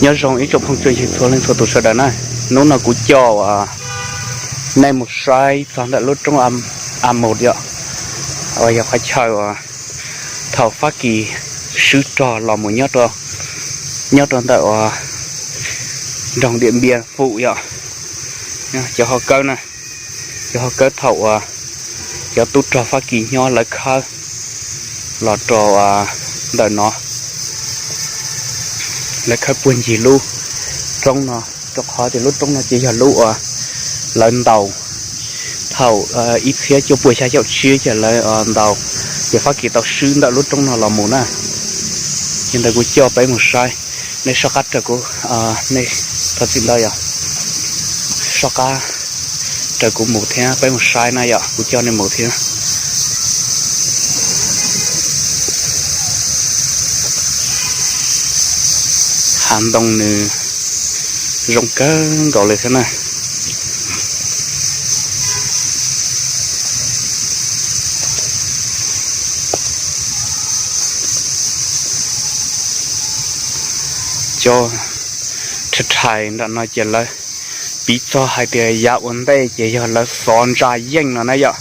Nyob zoo ib tsoom phooj tsoom ywg txhua leej txhua tus sawv daws na. Hnub no kuv coj nej mus saib txog ntawm lub roob A Mus yom, uas yog qhov chaw uas thaum Fab Kis swb rog los mus nyob rau ntawm uas nroog Diam Npia Fum yom. Cov hauv kawb na, cov hauv kawb thaum uas cov tub rog Fab Kis nyob lawv khawb los rau ntawm no, lawv khawb puag ncig lub roob no, rau qhov tias lub roob no ces yog lub uas lawv ntaus thaum ib txhiab cuaj puas xya caum tsib ces lawv ntaus, ces Fab Kis tau swb ntawm lub roob no los mus na. Ces ntawd kuv coj peb mus saib, nej soj qab raws kuv, nej thov txim ntau yom, soj qab raws kuv mus thiab peb mus saib na yom, kuv coj nej mus thiab. Hav ntoo nws zoo kawg nkaus li thiab na. Cov rhais rhais nram no ces lawv piv txog hais tias yav ua ntej ces yog lawv xov ntsa yeej no na yom.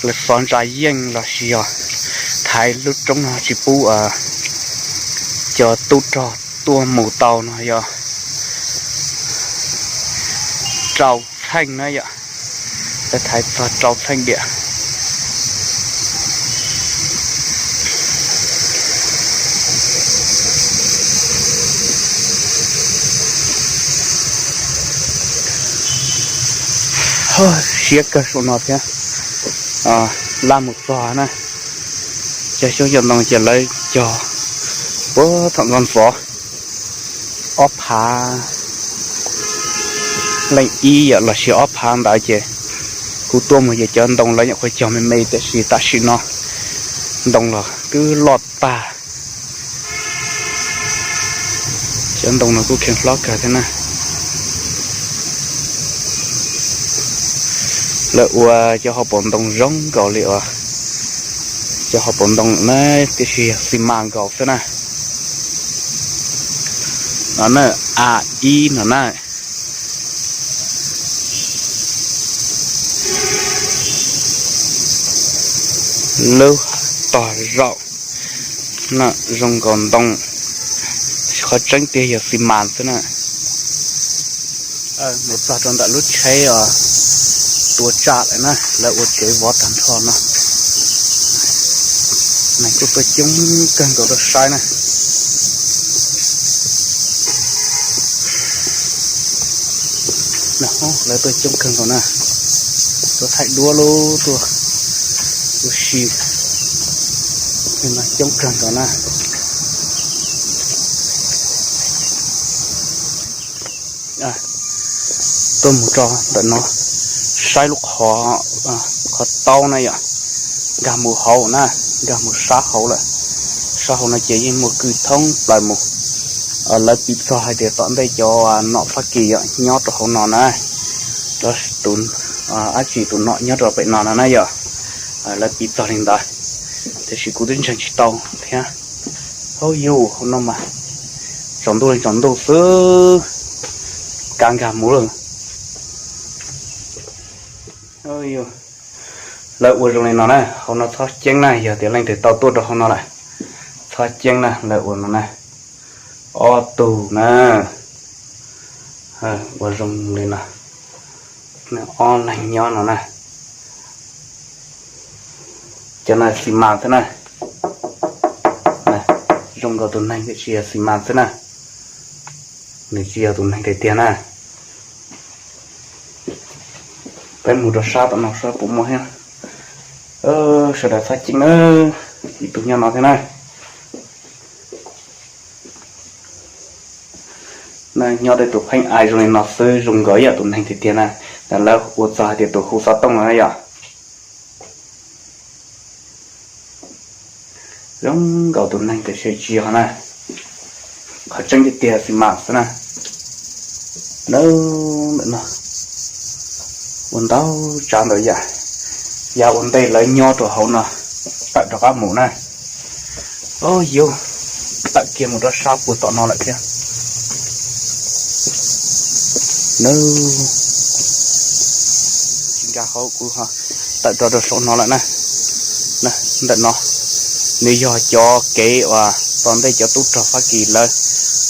Lawv xov ntsa yeej los sis yog thaiv lub roob no tsis pub cov tub rog tuaj mus tau no yog rau txheej na yom. Lawv thaiv txog rau txheej diam. Siab kawg saum no thiab. Laj mus txog na, cov xyoob cov ntoo ces lawv cog puag thaum ntxov ntxov ob phav leej ib yam los sis ob phav ntawd ces kuv tuaj mus ces cov ntoo lawv nyuam qhuav cog me me tiam sis tam sim no ntoo los twb loj tag. Cov ntoo no kuj kheev hlob kawg thiab na. Lawv ua cov hauv paus ntoo zoo nkaus li uas cov hauv paus ntoo na, tiam sis yog xi mas nkaus xwb na. No na, A ib no na. Lub tog zaum no zoo nkaus ntoo, qhov tseeb tiag yog xi mas xwb na. Mus txog rau ntawm lub tsheb os, tua tsam lawm na, lawv ua tsev vov tag nrho no. Neeg kuj tuaj coob kawg nkaus rau saib na. Lawv tuaj coob kawg nkaus na, tuaj thaij duab lub tuaj ua si, coob kawg nkaus na. Tuaj mus rau ntawm no saib lub qhov, qhov taub na yom, nkag mus hauv na, nkag mus sab hauv lawm. Sab hauv no ces yeej muaj kwj thoob plaws mus. Lawv piv txog hais tias tom ntej cov nom Fab Kis yom nyob rau hauv no na, tus, dab tsi tus nom nyob rau pem no no na yom. Lawv piv txog li ntawd, tiam sis kuv twb ntseeg tsis tau thiab. Hauv yus hauv no mas tsaus ntuj li tsaus ntuj xwb, kav nkag mus lawm. Lawv ua zoo li no na, hauv no txhob ceeb na, yog tias leej twg tau tuaj rau hauv no lawm, txhob ceeb na, lawv ua no na. Ob tug na, ua zoo li no, ob leeg nyob no na. Cov no xi mas xwb na, zoo nkaus tus neeg tiam sis yog xi mas xwb na, nws tsis yog tus neeg tiag tiag na. Peb mus rau sab tom no saib puas muaj thiab. Sawv daws txhob ceeb na, ib tug nyob no thiab na. Nyob tej tus pheej ai zoo li no xwb zoo nkaus yam tus neeg tiag tiag na, lawv ua txog hais tias tus hu xov tooj no na yom. Zoo nkaus tus neeg tiam sis tsis yog na, qhov tseeb tiag tiag xi mas xwb na. Ntawm no ua ntau tsav ntau yam, yav ua ntej lawv nyob rau hauv no tawm rov qab mus na. Au yus, Tawm kiag mus rau sab puag tom no lawm thiab. Nws tsis nkag hauv kuv tawm rau rau saum no lawm na. Ntawm no nws yog cov kev uas tom ntej cov tub rog Fab Kis lawv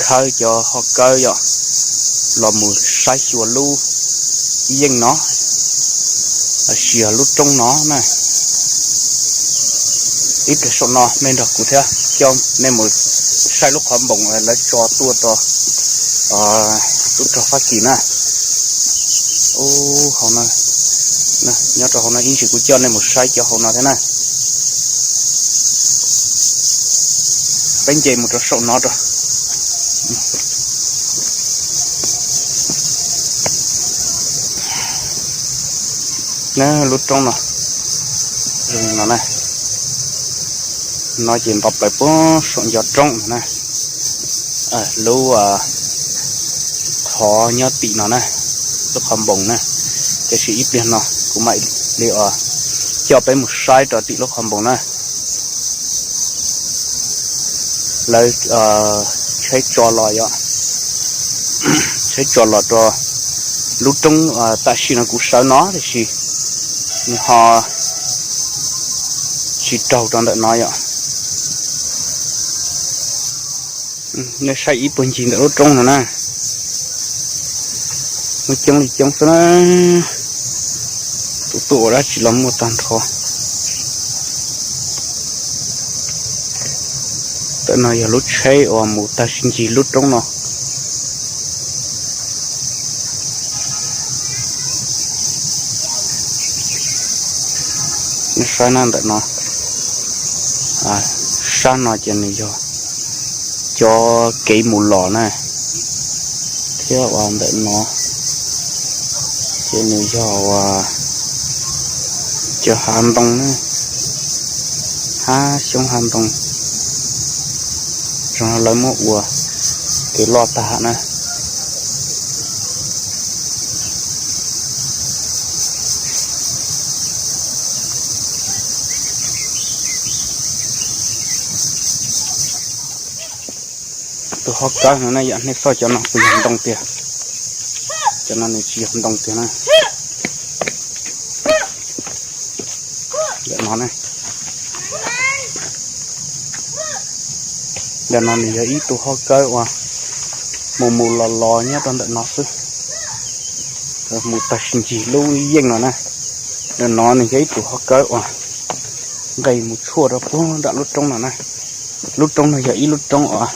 khawb cov hauj kawb yom, los mus saib xyuas lub yeej no, los sis yog lub roob no na. Ib pliag saum no nej nrog kuv thiab coj nej mus saib lub qhov npoos lawv tso tuaj rau tub rog Fab Kis na. Ub, hauv no, nyob rau hauv no ib ntsis kuv coj nej mus saib cov hauv no thiab na. Peb nce mus rau saum no rau na, lub roob no, no na. No ces nto plaws puag saum ncov roob no na. Lub qhov nyob tim no na, lub qhov npoos na. Tiam sis ib pliag no kuv mam li coj peb mus saib rau tim lub qhov npoos na. Lawv tsheb tso los yom, tsheb tso los rau lub roob tam sim no kuv sawv no tiam sis nws ho tsis raug rau ntawm no yom. Nej saib ib puag ncig ntawm lub roob no na, muaj coob li coob xwb na. Tus tuaj ua dab tsi los muaj tag nrho. Ntawm no yog lub tsheb uas mus tag sim ncig lub roob no. Nej saib na, ntawm no, sab no ces nws yog cov kev mus los na, thiab uas ntawm no ces nws yog uas cov hav ntoo na, hav xyoob hav ntoo, zoo lawv muab ua kev loj tag na. Tus hauj kawb no na yom, nej xauj cov no puas yog ntoo tiag? Cov no nws tsis yog ntoo tiag na. Ntawm no, ntawm no nws yog ib tug hauj kawb uas mus mus los los nyob rau ntawm no xwb, mus tag sim ncig lub yeej no na. Ntawm no nws yog ib tug hauj kawb uas nqes mus tshuaj rau puag nram lub roob no na. Lub roob no yog ib lub roob uas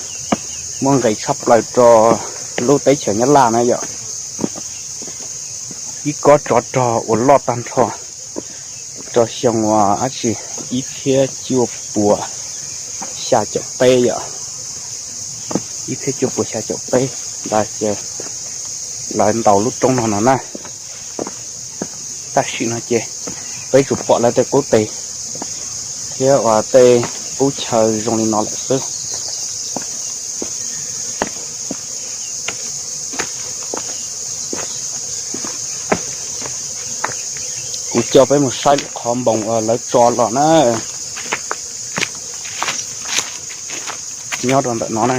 muaj nqis tshaj plaws rau lub teb chaws Nyab Laj na yom. Ib kob tsov rog uas loj tag nrho rau xyoo uas dab tsi, ib txhiab cuaj puas xya caum peb yom, ib txhiab cuaj puas xya caum peb ntawd ces lawv ntaus lub roob no no na. Tam sim no ces peb tsuas pom lawv tej qub teg thiab uas tej qub chaw zoo li no lawm xwb. Kuv coj peb mus saib lub qhov npoos uas lawv tso los na, nyob rau ntawm no na.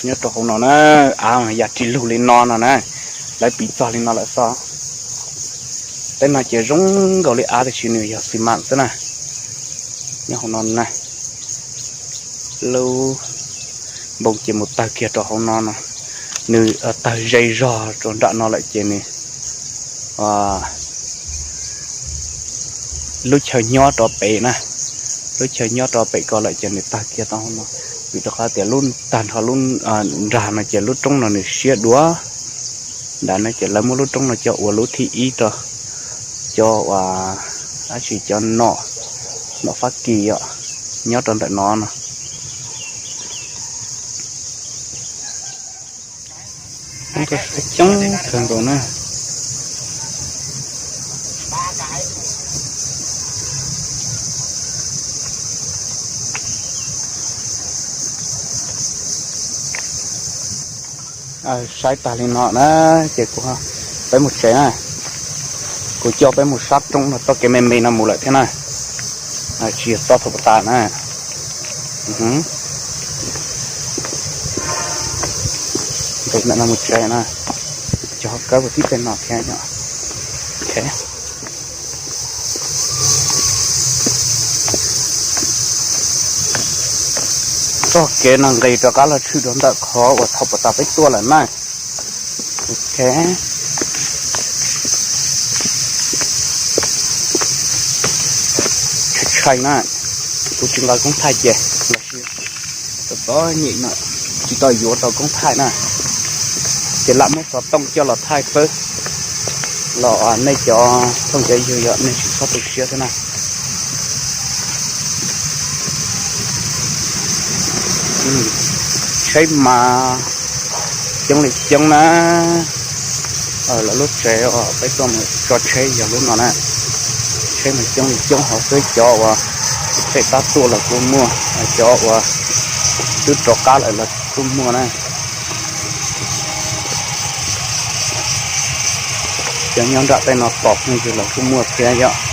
Nyob rau hauv no na, av mas yam ris lug li no no na, lawv piv txog li no lawm xwb. Tej no ces zoo nkaus li av tiam sis nws yog xi mas xwb na. Nyob hauv no na, lub npoo ces mus tawg kiag rau hauv no no, nws tawg ze zog rau nram no lawm ces nws lub chaw nyob rov pem na, lub chaw nyob rov pem ko lawm ces nws tawg kiag tau hauv no, vim rau qhov tias lub tag nrho lub nrag no ces lub roob no nws siab dua. Ntawd no ces lawv muab lub roob no coj ua lub thib ib rau cov uas dab tsi, cov nom, nom Fab Kis yom, nyob rau ntawm no no. Coob kawg nkaus na. Saib tag li no na, ces kuv, peb mus tsev na. Kuv coj peb mus sab roob no toj kev me me no mus lawm thiab na. Tsis yog tob thaum tas na. Nqis ntawm no mus tsev na. Cog kawb puag tim tej no thiab yom. Txoj kev no nqis rov qab los tshwm rau ntawm qhov uas thaum tas peb tuaj lawm na. Ok. Tshai na, kuv tsis nqa koob thaij ces los sis txom txom nyem no, tsis tau yuav tau koob thaij na, ces lam muab xov tooj coj los thaij xwb. Los nej cov phooj cov ywg yog nej tsis txhob tu siab thiab na. Tsheb mas coob li coob na. Lawv lub tsev uas peb tuaj mus tso tsheb yog lub no na. Tsheb mas coob li coob, ho xwb cov uas pheej tab tuaj los kuj muaj, cov uas twb rov qab lawm los kuj muaj na. Cov nyob nram tej no tom phooj ywg los kuj muaj thiab yom.